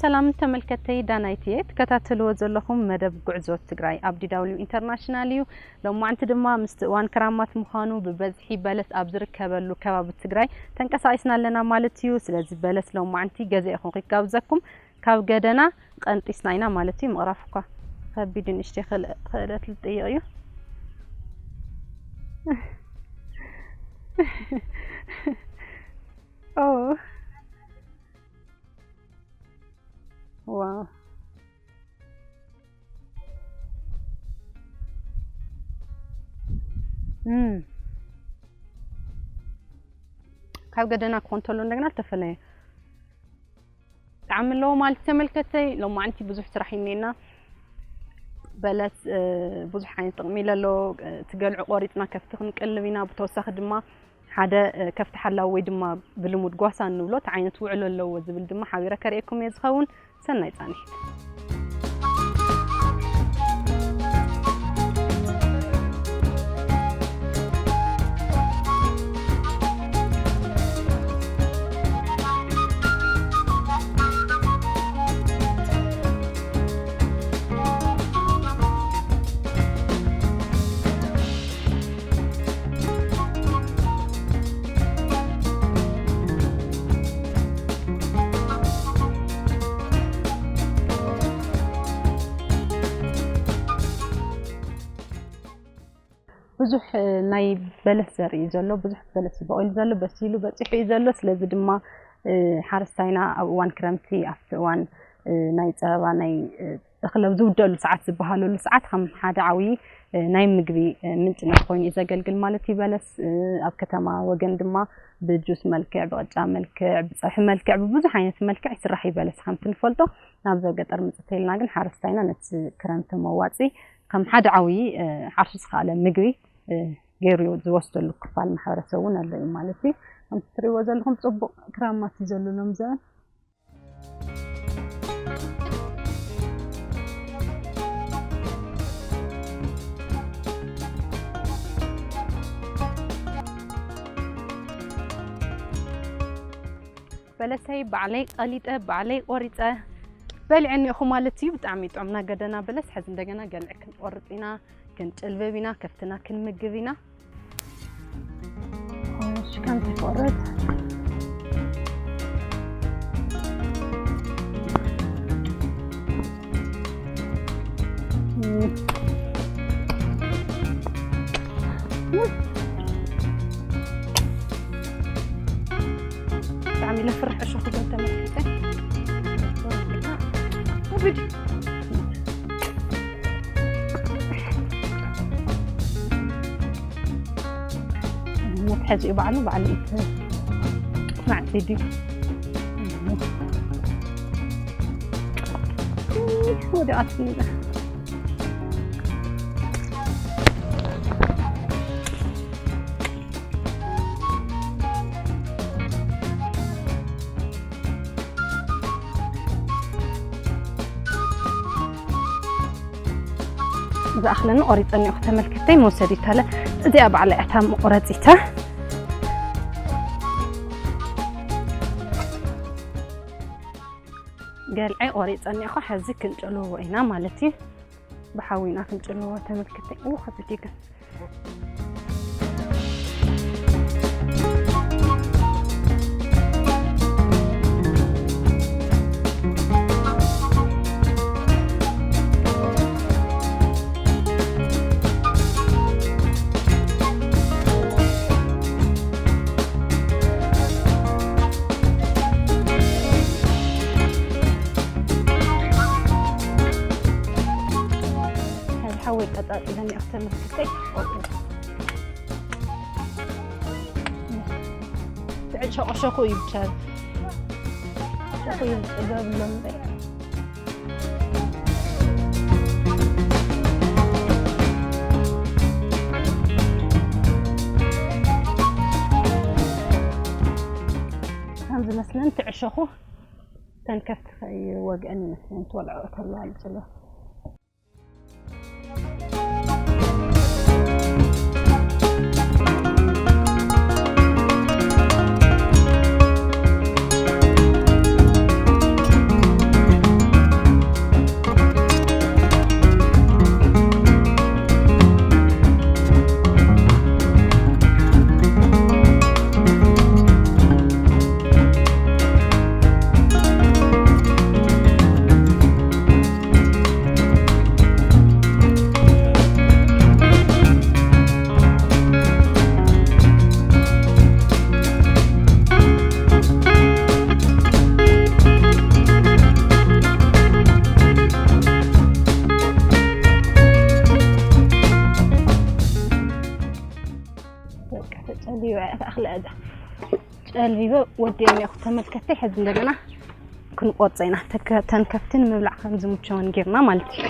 ሰላም ተመልከተይ፣ ዳናይት እየ። ትከታተልዎ ዘለኹም መደብ ጉዕዞ ትግራይ ኣብ ዲ ደብሊው ኢንተርናሽናል እዩ። ሎማዕንቲ ድማ ምስቲ እዋን ክራማት ምዃኑ ብበዝሒ በለስ ኣብ ዝርከበሉ ከባቢ ትግራይ ተንቀሳቒስና ኣለና ማለት እዩ። ስለዚ በለስ ሎማዕንቲ ገዛ ይኹን ክጋብዘኩም ካብ ገደና ቀንጢስና ኢና ማለት እዩ። ምቕራፍ እኳ ከቢድ ንእሽተይ ክእለ- ክእለት ዝጥይቕ እዩ። ኦ። ዋው። እም። ካብ ገደና ክኾን ተሎ እንደገና ዝተፈለየ ጣዕሚ ኣለዎ ማለት ተመልከተይ። ሎማዕንቲ ብዙሕ ስራሕ ይኔና። በለስ፣ እ፣ ብዙሕ ዓይነት ጥቕሚ ኣለዎ። እ፣ እቲ ገልዑ ቆሪፅና ከፍቲ ክንቅልብ ኢና። ብተወሳኺ ድማ ሓደ፣ እ፣ ከፍቲ ሓላው ወይ ድማ ብልሙድ ጓሳ እንብሎ እቲ ዓይነት ውዕሎ ኣለዎ ዝብል ድማ ሓቢረ ከርእየኩም እየ ዝኸውን። ሰናይ ጻንሒት። ብዙሕ፣ እ፣ ናይ በለስ ዘርኢ እዩ ዘሎ። ብዙሕ በለስ በቂሉ ዘሎ፣ በሲሉ በፂሑ እዩ ዘሎ። ስለዚ ድማ፣ እ፣ ሓረስታይና ኣብ እዋን ክረምቲ፣ ኣብቲ እዋን፣ እ፣ ናይ ፀበባ ናይ፣ እ፣ እኽሊ ኣብ ዝውደሉ ሰዓት ዝበሃለሉ ሰዓት ከም ሓደ ዓብዪ፣ እ፣ ናይ ምግቢ፣ እ፣ ምንጭነት ኮይኑ እዩ ዘገልግል ማለት እዩ በለስ። እ፣ ኣብ ከተማ ወገን ድማ ብጁስ መልክዕ፣ ብቅጫ መልክዕ፣ ብፀብሒ መልክዕ፣ ብብዙሕ ዓይነት መልክዕ ይስራሕ እዩ በለስ ከምቲ ንፈልጦ። ናብዚ ገጠር ምፅእ ተይልና ግን ሓረስታይና ነቲ ክረምቲ መዋፂ ከም ሓደ ዓብዪ፣ እ፣ ዓርሱ ዝኸኣለ ምግቢ፣ እ፣ ገይሩ ዝወስደሉ ክፋል ማሕበረሰብ እውን ኣሎ እዩ ማለት እዩ። ከምቲ ትሪእዎ ዘለኹም ፅቡቕ ክራማት እዩ ዘሎ ሎምዘበን። በለሰይ ባዕለይ ቀሊጠ ባዕለይ ቆሪፀ በሊዐ እኒኦኹ ማለት እዩ። ብጣዕሚ ጥዑምና ገደና በለስ። ሕዚ እንደገና ገልዒ ክንቆርፅ ኢና፣ ክንጭልብብ ኢና፣ ከፍትና ክንምግብ ኢና። እሺ፣ ከምዚ ቆረጥ። ብጣዕሚ ለፍርሕ እሾኽ ግን ተመልኪተ። ውርድ። መትሐዚኡ ባዕሉ፣ ባዕሉ ኢት ማዕጺ ድዩ? ወዲቓትኒ። ዝኣኽለኒ ቆሪፀ እኒኦ፣ ከተመልክተይ መውሰዲት ኣለ። እዚኣ ባዕላ እታ መቑረፂታ። ገልዐ ቆሪፀ እኒኦ፣ ኸ ሕዚ ክንጭልዎ ኢና ማለት እዩ። ብሓዊ ኢና ክንጭልዎ ተመልክተይ። ኡ፣ ከቢድ እዩ ግን። ሕዚ ሓወይ ቀጻጺለኒ እኽተመልክተይ። ትዕሸቕ ሸኹ እዩ ብቻ። ሸኹ እዩ ዝጽገብ ኣሎ እምበይ። ከም ዝመስለን ትዕሸኹ ተንከፍቲ ከይወግአን ይመስለን ትወልዐኦ ተሎ ኣልጽሎ። ጨልቢበ ወዲኦም ያኹ ተመልከተይ። ሕዚ እንደገና ክንቆርፀ ኢና። ተከ- ተን ከፍትን ምብላዕ ከም ዝምቸወን ጌርና ማለት እዩ።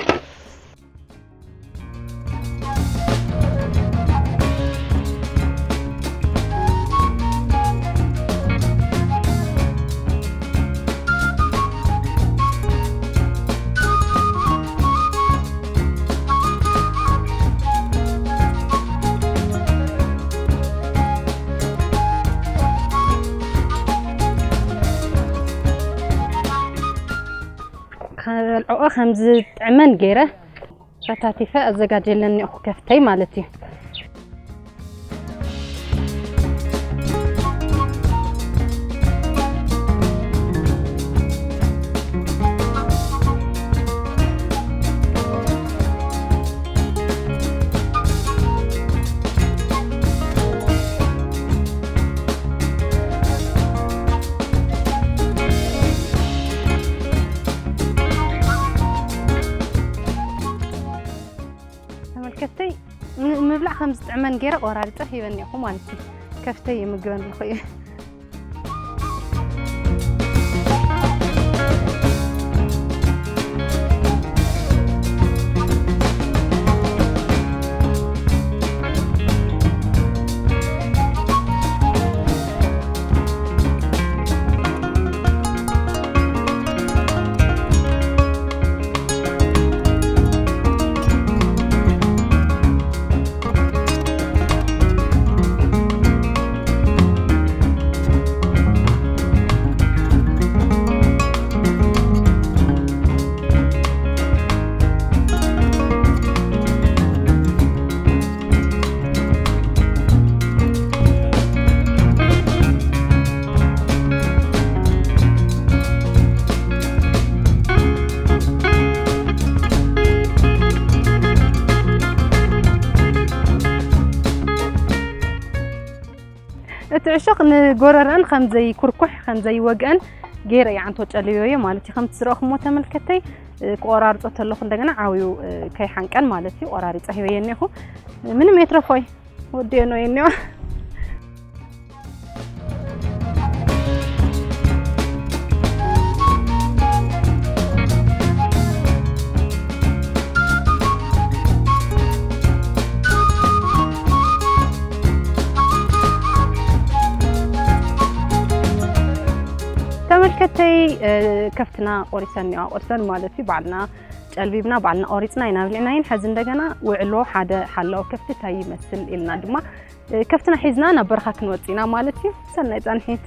ከበልዕኦ ከም ዝጥዕመን ገይረ ፈታቲፈ ኣዘጋጀለን እኒኹ ከፍተይ ማለት እዩ። ተመልከተይ፣ ም- ምብላዕ ከም ዝጥዕመን ገይረ ቆራሪፀ ሂበን እኒኹ ማለት እዩ። ከፍተይ ይምግበን ኣለኹ እየ። እቲ ዕሾኽ ንጎረረን ከም ዘይኩርኩሕ፣ ከም ዘይወግአን ገይረ እየ ዓንቶ ጨልዮዮ ማለት እዩ። ከምቲ ዝረእኹሞ ተመልከተይ፣ እ፣ ክቆራርጾ ተለኹ እንደገና ዓብዩ፣ እ፣ ከይሓንቀን ማለት እዩ። ቆራሪጸ ሂበዮ እኒኹ። ምንም የትረፎይ። ወዲኦ ነው የኔዋ። ተመልከተይ፣ እ፣ ከፍትና ቆሪሰን እኒዋ፣ ቆሪሰን ማለት እዩ። ባዕልና ጨልቢብና፣ ባዕልና ቆሪፅና ኢና ኣብሊዕናየን። ሕዚ እንደገና ውዕሎ ሓደ ሓላዊ ከፍቲ እንታይ ይመስል ኢልና ድማ፣ እ፣ ከፍትና ሒዝና ናብ በረኻ ክንወፅእ ኢና ማለት እዩ። ሰናይ ፃንሒት።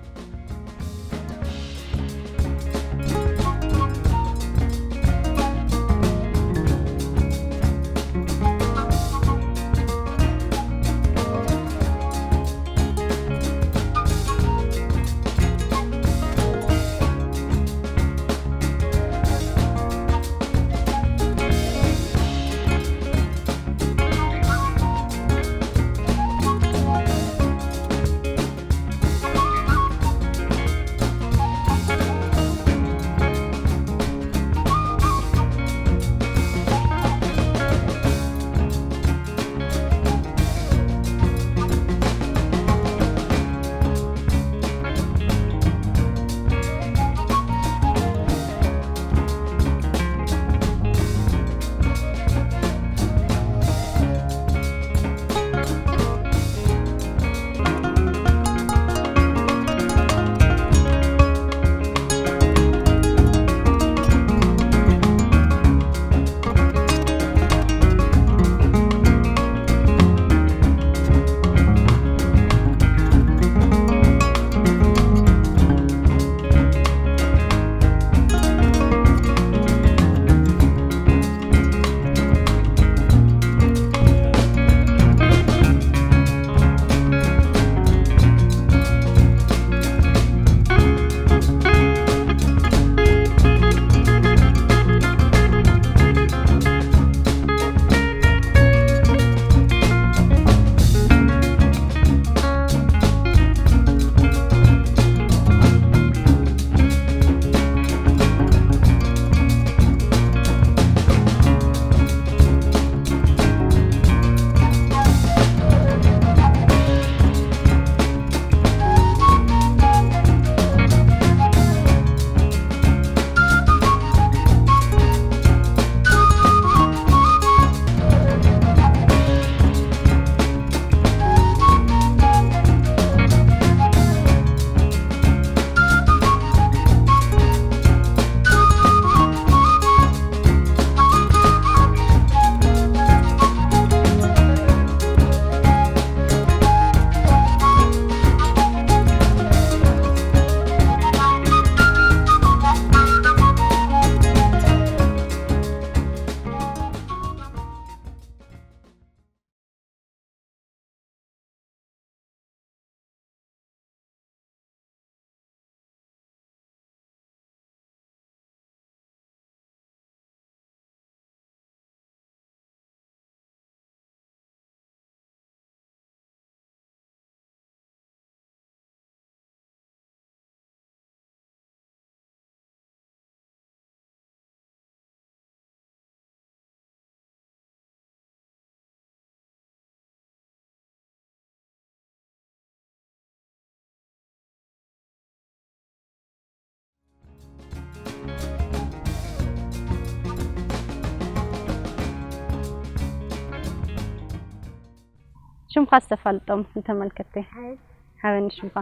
ሽምኻ ዝተፋልጦም ንተመልከትቲ። ሓበን። ሓበን ሽምኻ።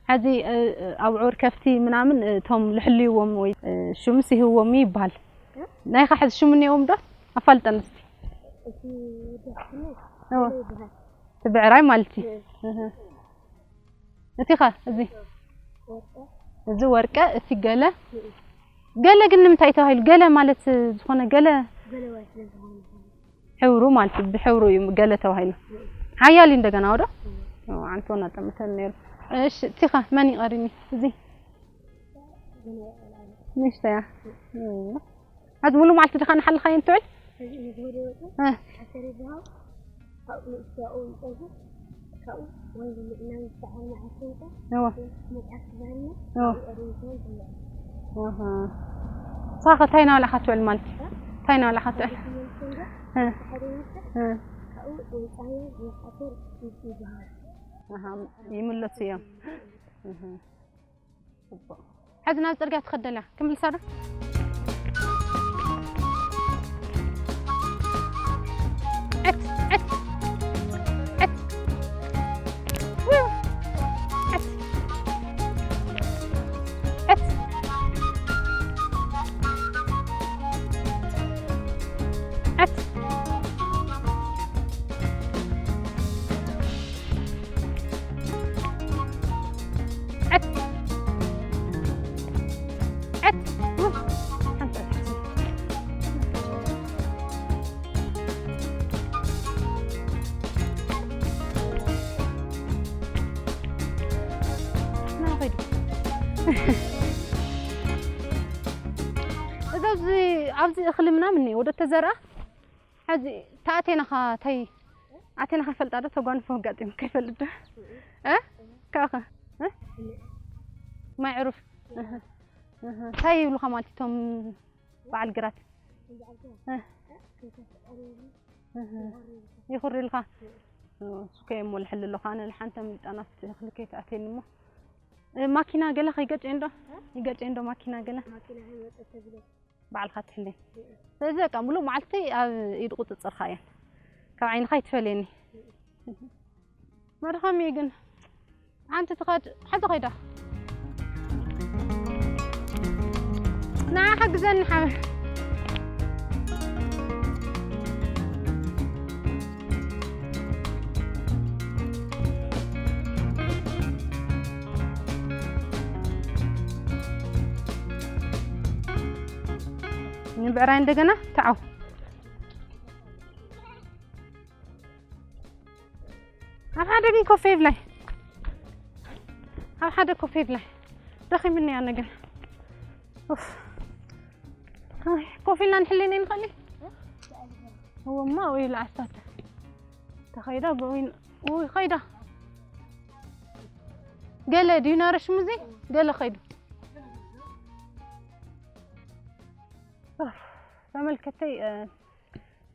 ሕዚ፣ እ፣ እ፣ ኣብዑር ከፍቲ ምናምን፣ እ፣ እቶም ልሕልይዎም ወይ፣ እ፣ ሽምስ ይህብዎም ይበሃል። እ? ናይኻ ሕዚ ሽም እኒኦዎም ዶ? ኣፋልጠኒ እስቲ። እቲ ደስነ እዎ። ይበሃል። እቲ ብዕራይ ማለት እዩ። እ። እህ። እቲ ኸ? እዚ? ወርቀ። እዚ ወርቀ፣ እቲ ገለ? እ። ገለ ግን ንምንታይ ተባሂሉ? ገለ ማለት ዝኾነ ገለ ገለዋይ ስለ ዝኾነ። ሕብሩ ማለት እዩ፣ ብሕብሩ እዩ ገለ ተባሂሉ። ሓያል እዩ እንደገና ወዶ? ኦ፣ ኣንቶና ጠምተን ነይሩ። እሺ፣ እቲ ኸ መን ይቐርኒ? እዚ? ንእሽተያ። ኦ። ሕዚ ሙሉ መዓልቲ ድኻ ንሓልኻዮ እንትውዕል? እዚ እዩ ዝወደ ወጡ። እ። ሓሰር ይበሃል። ካብኡ ንእሽቶ ኣብኡ ይጸንሑ። ካብኡ ወይ እናመጣ ዓርና ዓርሰንካ እዎ። መጽሓፍ ትበሃልና እዎ። ኣብኡ ቀሪቡ ይኸውን ትብላዕ። ኣሃ። ንስኻ ከ እንታይ እናበላዕካ ትውዕል ማለት? እ? እንታይ እናበላዕካ ትውዕል? እ። እ። ካብኡ ወይ ጻህያ ወይ ሓሰር ይ-፣ ይበሃል። ኣሃ፣ ይምለሱ እዮም። እህ። ጽቡቕ። ሕዚ ናብ ጽርግያ ትኸደላ። ክምልሳ ዶ? ዕት፣ ዕት፣ ዕት። ው፣ ዕት፣ ዕት። ዕት። ዕት። ዕት። ው፣ ሓንቲ ዕት። ና ኸይዱ። እዚ ኣብዚ፣ ኣብዚ እኽሊ ምናምን እኒኦ፣ ወደ ተዘርኣ፣ ሕዚ ተኣቴናኻ ታይ፣ ኣቴናኻ ይፈልጣ ዶ? ተጓንፎ ኣጋጢሙ ከይፈልጥ ዶ? እ? ካብኸ? እ? ማይ ዕሩፍ? እህ፣ እህ። ታይ ይብሉኻ ማለት እቶም በዓል ግራት? እ? እህ። ይኹርልካ? እ፣ እሱ ከየሞ ልሕል ኣለኹ። ኣነ ልሓንተ ምልጣናት እኽሊ ከይተኣቴኒ እሞ። እ፣ ማኪና ገለ ከይገጭየን ዶ? እ? ይገጭየን ዶ ማኪና ገለ? ማኪና ከይመጸት ተብለ። ባዕልኻ ትሕልን። እም። ስለዚ በቃ ሙሉእ መዓልቲ ኣብ ኢድ ቁጽጽርካ እየን። ካብ ዓይንኻ ኣይትፈልየኒ። እም። መድኸሚ እዩ ግን። ሓንቲ ትኸድ፣ ሓንቲ ኸይዳ። ንዓ ሓግዘኒ ሓበን። ንብዕራይ እንደገና ተዓው። ኣብ ሓደ ግን ኮፍ ይብላይ። ኣብ ሓደ ኮፍ ይብላይ። ደኺምኒ እያ ነገር። ኡፍ። ኣይ፣ ኮፍ ኢልና ንሕልየና ይንኽእል እዩ። እወማ፣ ወይ ለዓስታት። ተኸይዳ፣ ብእዊን፣ ውይ፣ ኸይዳ። ገለ ድዩ ናረሽ ሙዚ? ገለ ኸይዱ። ኡፍ፣ ተመልከተይ፣ እ፣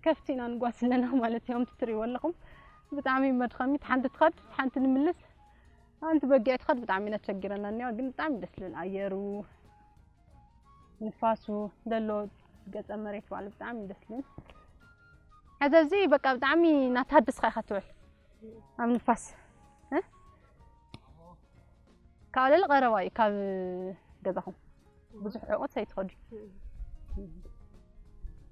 ከፍቲ ኢና ንጓስ ኣለና ማለት እዮም፣ ትሪእዎ ኣለኹም። ብጣዕሚ መድኸሚት፣ ሓንቲ ትኸድ፣ ሓንቲ ንምልስ። ሓንቲ በጊዕ ትኸድ፣ ብጣዕሚ ነቸግረና እኒዋ፣ ግን ብጣዕሚ ደስ ልብል ኣየሩ፣ ንፋሱ፣ ዘሎ ገጸ መሬት ባዕሉ ብጣዕሚ ደስ ልብል። ሕዚ ኣብዚ በቃ ብጣዕሚ እናተሃደስካ ኢኻ ትውዕል፣ ኣብ ንፋስ። እ? ካብ ለለ ቀረባ እዩ፣ ካብ ገዛኹም ብዙሕ ርሑቕ ኣይትኸዱ። እም።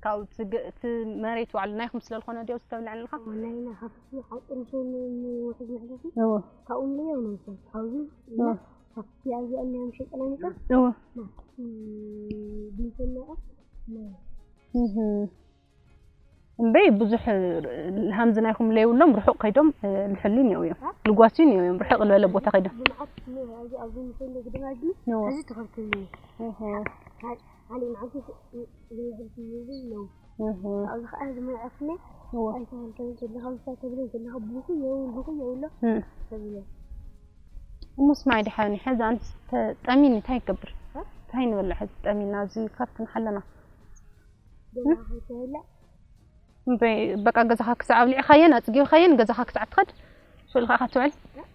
ካብኡ እቲ ገ-፣ እቲ መሬት ባዕሉ ናይኹም ስለ ዝኾነ ድዩ ዝተብልዐልካ? ናይና ካብቲ ሓፂር ምሸት ን-፣ ንውሕድ መሕለፊ እወ። ካብኡ ንለየው ነምሰ። ካብዚ እወ። እና ካብቲ ኣብዚኣ እኒኣ ምሸጥ ናይ ምቀር እወ። ናብቲ ቢንተና እያ። ናይ እህ። እምበይ ብዙሕ ሃምዚ ናይኹም ለይብሎም ርሑቕ ከይዶም፣ እ፣ ልሕሉ እኒአው እዮም። እ? ልጓስዩ እኒአው እዮም። ርሑቕ ዝበለ ቦታ ከይዶም። ብመዓት እኒአ፣ ኣብዚ፣ ኣብዚ ምሸት እንደ ግድም ኣድሚ፣ እወ። እዚ ተኸልክልኒ። እህ። ካል-፣ ካልእ መዓልቲ ስ-፣ ስ-፣ ዘይሕልፊ ይብል ነው። እህ። ኣብዚ ኸዓ እዚ መርዓትና እወ። ኣይተኸልከልን ዘለኻ፣ ምሳይ ተብለን ዘለኻ፣ ብሩኹ የውል፣ ብሩኹ የውሎ እም። ተብለ። እሞ ስማዒ፣ ድሓኒ፣ ሕዚ ኣንስ ተ-፣ ጠሚኒ እንታይ ይገብር? እ? እንታይ ንበልዕ ሕዚ ጠሚና፣ ኣብዚ ካብቲ ንሓለና? ገዛኻ ከይትበልዕ? እምበይ፣ በቃ ገዛኻ ክሳዕ ኣብሊዕኻየን ኣጽጊብኻየን ገዛኻ ክሳዕ ትኸድ፣ ሽዑ ኢኻ ትውዕል።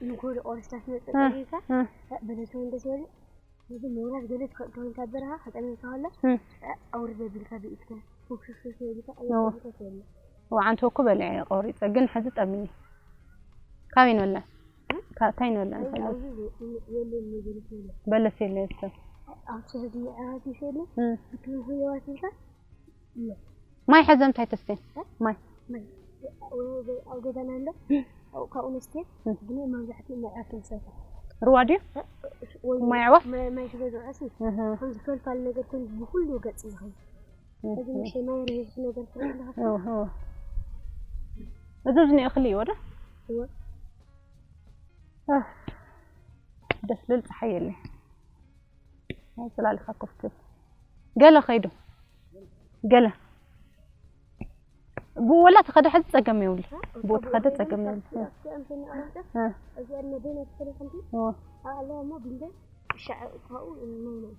ንጎሆ ቆሪስካ ትመጽእ እ፣ ጸጊብካ፣ እ። በለስ እውን ደስ ይበል። ነዚ ምውራድ ገለ ትኽእል ተኾይንካ በረኻ ከጠምየካ ከሎ፣ እ። ኣውርድ ኣቢልካ ብኢድካ፣ ፍኩስኩስ ኣቢልካ፣ እዎ። ኣየጠምየካ ትበልዕ። ወዓንተ እኮ በሊዐ ቆሪጸ፣ ግን ሕዚ ጠምየ። ካበይ ንበልዕ? እንታይ ንበልዕ? በለስ የለ። ማይ ሐዘ እንታይ ተስቴ? ማይ ኣብ ገዛና ኣሎ። ካብኡ ነስቴ። ግን መብዛሕትኡ ማይ ኣፍልሰ። ሩዋ ድዩ? ማይ ኣዕዋፍ? ማይ ሽገዝዑ ሲ ከም ዝፈልፋል ነገር ኮይኑ ብኩሉ ገፅ ዝኸይድ። እዚ ምሽ ማይ ረሂፍ ነገር ትረለኻ። እዚ ዝኒ እኽሊ ይወደ? ደስ ልል ፀሓይ የለ። ናይ ፅላልኻ ኮፍ ትብል። ገለ ከይዱ። ገለ። ብኡ ወላ ተኸደ ሕዚ ጸገም የብሉ። ብኡ ተኸደ ጸገም የብሉ። እዚኣ መደና ትፈልይ ከምቲ ኣለዋ እሞ ቢንደ ሻዕ ካብኡ ናይ ናይ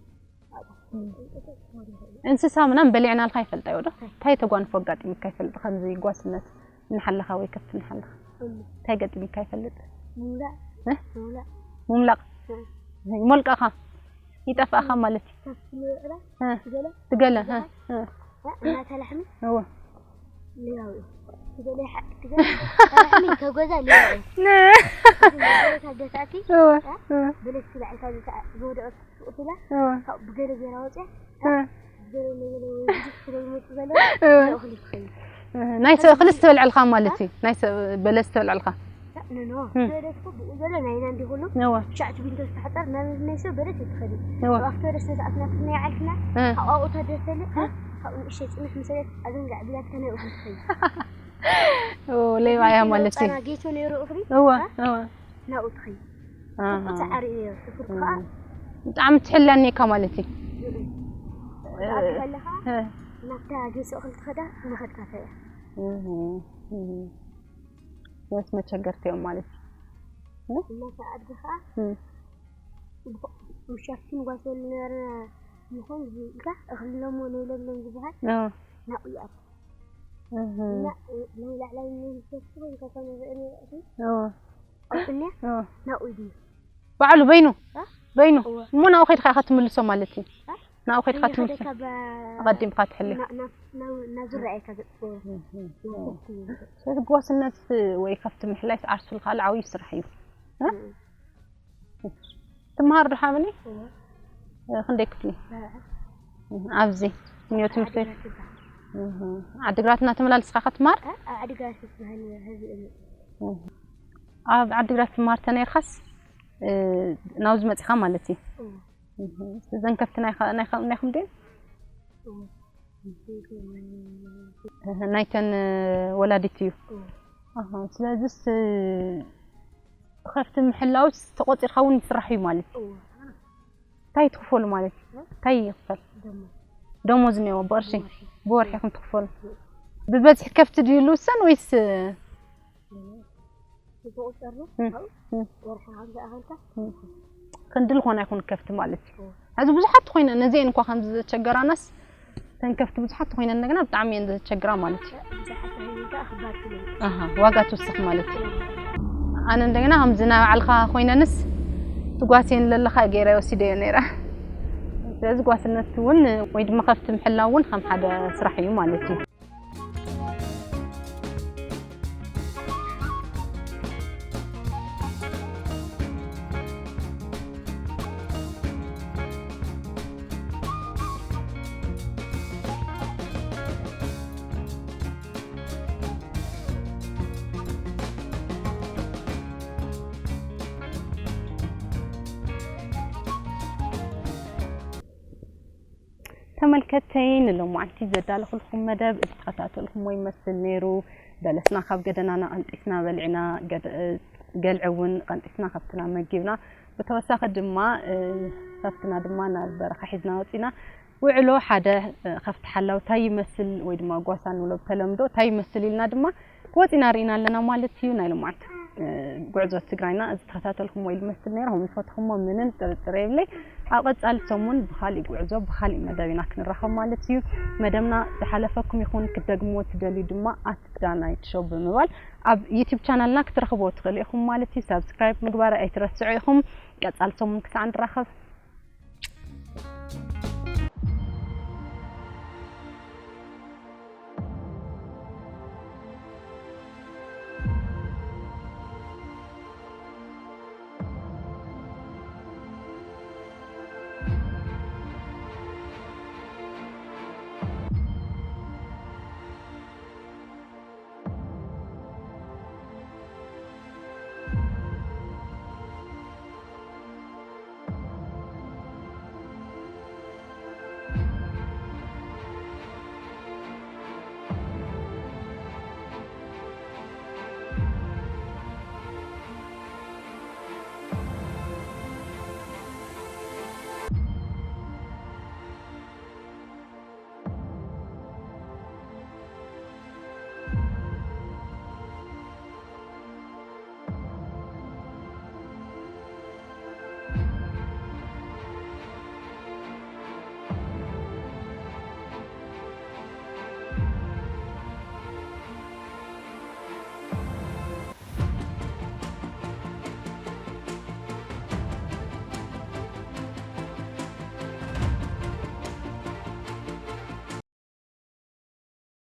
እንስሳ ምናምን በሊዕናልካ ይፈልጣ ይወዶ? እንታይ ተጓንፎ ኣጋጢምካ ይፈልጥ? ከምዚ ጓስነት እንሓለኻ ወይ ከብቲ እንሓለኻ እንታይ ገጢምካ ይፈልጥ? ሙላእ እ? ሙላእ ሙምላቕ እ። ይሞልቃኻ ይጠፍኣኻ ማለት እዩ። ከብቲ ንብዕላ እ። ትገለ ትገለ እ፣ እ፣ እናተ ላሕሚ እወ ሌላው እዩ። ትገለ ሓ- ትገለ ላሕሚ ከጎዛ ሌላው እዩ። ነ- እዚ መሰረት ኣብ ደሳእቲ እወ እ። በለስ ትበዕልካ ዝወደቐት ሱቕ ትብላ እወ ካብኡ ብገለ ገይራ ወፅያ እ። ብገለ ነገለ ወይ ብዙሕ ስለ ዝመፁ ዘሎ እወ እኽሊ ትኸይድ። ናይ ሰብ እኽሊ ዝተበልዐልካ ማለት እዩ። ናይ ሰብ በለስ ዝተበልዐልካ። ንኖ እም። ዝበለት እኮ ብኡ ዘሎ ናይና እንዲኹሉ እወ ሻዕ ትቢንቶ ዝተሓፀር ናብ ናይ ሰብ በለት ይትኸዲ እወ ኣብቲ ወደ ስነ ሰዓት ናፍትና ይዓልፍና እ። ካብኡ ተደሰለ ካብ ንእሸ ፅንሕ ምሰለት ኣዘንጋዕ ቢላትካ ናይ እኽሊ ትኸይድ ኦ፣ ሌባ እያ ማለት እዩ። ጌቶ ነይሩ እኽሊ እወ እወ ናብኡ ትኸይድ ኣሃ። ፃዕሪ እዩ ትፍርድ ከዓ ብጣዕሚ ትሕሊ ኣኒካ ማለት እዩ። ትኣቱ ከለኻ እ፣ ናብታ ጌሶ እኽሊ ትኸዳ መኸድካታ እያ እህ፣ እህ። የስ መቸገርቲ እዮም ማለት እዩ። እናተ ዓዲ ከዓ እም። ምሻፍትን ጓሰሉ ነበርና ይኾን ኢልካ እኽሊ ለሞ ነይለሎም ዝበሃል እ፣ ናብኡ ይኣቱ እህ፣ እና ናይ ላዕላይ መንግስቲ ወይ ከፈነ ዘእነ እኽሊ እ፣ ኣውጥንያ እ። ናብኡ ድዩ ባዕሉ በይኑ እ? በይኑ እወ። እሞ ናብኡ ከይድካ ኢኻ ትምልሶ ማለት እዩ። እ? ናብኡ ከይድካ ትምልሶ ከይኸደካ ብ- ኣቐዲምካ ትሕልዮ። ና- ና- ና- ናብ ዝረኣየካ ገጽ ስለዚ ጓስነት ወይ ከፍቲ ምሕላይ ዓርሱ ካልእ ዓብዪ ስራሕ እዩ። እ? ትመሃር ዶ ሓበኒ? ክንደይ ክፍሊ? ኣብዚ እኒኦ ትምህርቲ ቤት? ዓዲግራት እናተመላለስካ ክትመሃር? ኣብ ዓዲግራት ትመሃር ተነይርካስ ናብዚ መፂኻ ማለት እዩ። እዘን ከፍቲ ናይኩም ድን? ናይተን ወላዲት እዩ። ስለዚስ ከፍቲ ምሕላውስ ተቆፂርካ እውን ይስራሕ እዩ ማለት እዩ። እንታይ ትኽፈሉ ማለት እዩ? እንታይ ይኽፈል? ደሞዝ እኒኦ ብቕርሺ? ብወርሒ ኢኹም ትኽፈሉ። ብበዝሒ ከፍቲ ድዩ ልውሰን ወይስ? ክንዲ ዝኾነ ይኹን ከፍቲ ማለት እዩ። ሕዚ ብዙሓት ኮይነ ነዚአን እኳ ከም ዘቸገራናስ እተን ከፍቲ ብዙሓት ኮይነን እንደገና ብጣዕሚ እየን ዘቸግራ ማለት እዩ። ዋጋ ትውስኽ ማለት እዩ። ኣነ እንደገና ከምዚ ናይ ባዕልካ ኮይነንስ ትጓስየን ለለካ ገይረ ወሲደዮ ነይረ። ስለዚ ጓስነት እውን ወይ ድማ ከፍቲ ምሕላው እውን ከም ሓደ ስራሕ እዩ ማለት እዩ። ተመልከተይ ንሎማዓንቲ ዘዳለኹልኩም መደብ ዝተኸታተልኩሞ ይመስል ነይሩ። በለስና ካብ ገደናና ቀንጢስና በሊዕና፣ ገልዒ እውን ቀንጢስና ከብትና መጊብና። ብተወሳኺ ድማ ከብትና ድማ ናብ በረኻ ሒዝና ወፂና። ውዕሎ ሓደ ከፍቲ ሓላው ታይ ይመስል ወይ ድማ ጓሳ ንብሎ ብተለምዶ ታይ ይመስል ኢልና ድማ ወፂና ርኢና ኣለና ማለት እዩ። ናይ ሎማዓንቲ ጉዕዞ ትግራይና ዝተኸታተልኩሞ ይመስል ነይሩ። ከም ዝፈተኹሞ ምንም ጥርጥር የብለይ። ኣብ ቀፃሊ ሰሙን ብካሊእ ጉዕዞ ብካሊእ መደብ ኢና ክንራኸብ ማለት እዩ። መደብና ዝሓለፈኩም ይኹን ክትደግምዎ ትደልዩ ድማ ኣት ዳናይት ሾው ብምባል ኣብ ዩቲብ ቻናልና ክትረኽብዎ ትኽእሉ ኢኹም ማለት እዩ። ሳብስክራይብ ምግባር ኣይትረስዑ ኢኹም። ቀፃሊ ሰሙን ክሳዕ ንራኸብ